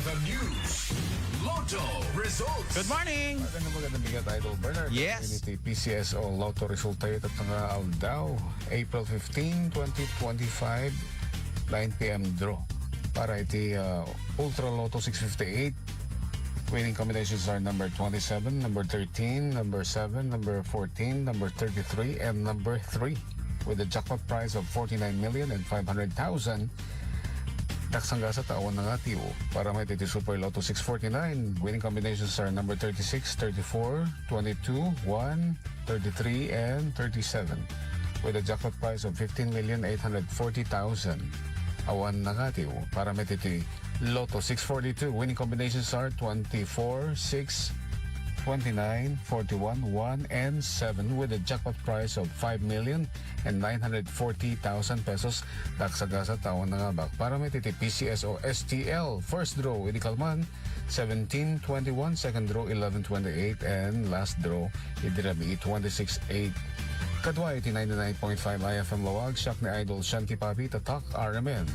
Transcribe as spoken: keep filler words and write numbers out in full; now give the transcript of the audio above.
The news. Lotto results. Good morning! Magandang magandang bigat, Idol Bernard. Yes. Iti P C S O Lotto resulta ita nga aldaw, April fifteen, twenty twenty-five, nine p.m. draw. Para iti uh, Ultra Lotto six fifty-eight, winning combinations are number twenty-seven, number thirteen, number seven, number fourteen, number thirty-three, and number three, with a jackpot price of forty-nine million and five hundred thousand. Daksang gasat awan nangatiw. Para met iti Super Lotto six forty-nine, winning combinations are number thirty-six, thirty-four, twenty-two, one, thirty-three, and thirty-seven, with a jackpot price of fifteen million eight hundred forty thousand. Awan nangatiw. Para met iti Lotto six forty-two, winning combinations are twenty-four, six, twenty-nine, forty-one, one, and seven, with a jackpot price of five million and nine hundred forty thousand pesos. Daksang gasat awan nangabak. Para met iti P C S O S T L, first draw idi kalman, seventeen twenty-one, second draw, eleven twenty-eight, and last draw, idi rabii, twenty-six eight. Kadua iti ninety-nine point five I F M Laoag, siak ni Idol Shanti Papi, Tatak R M N.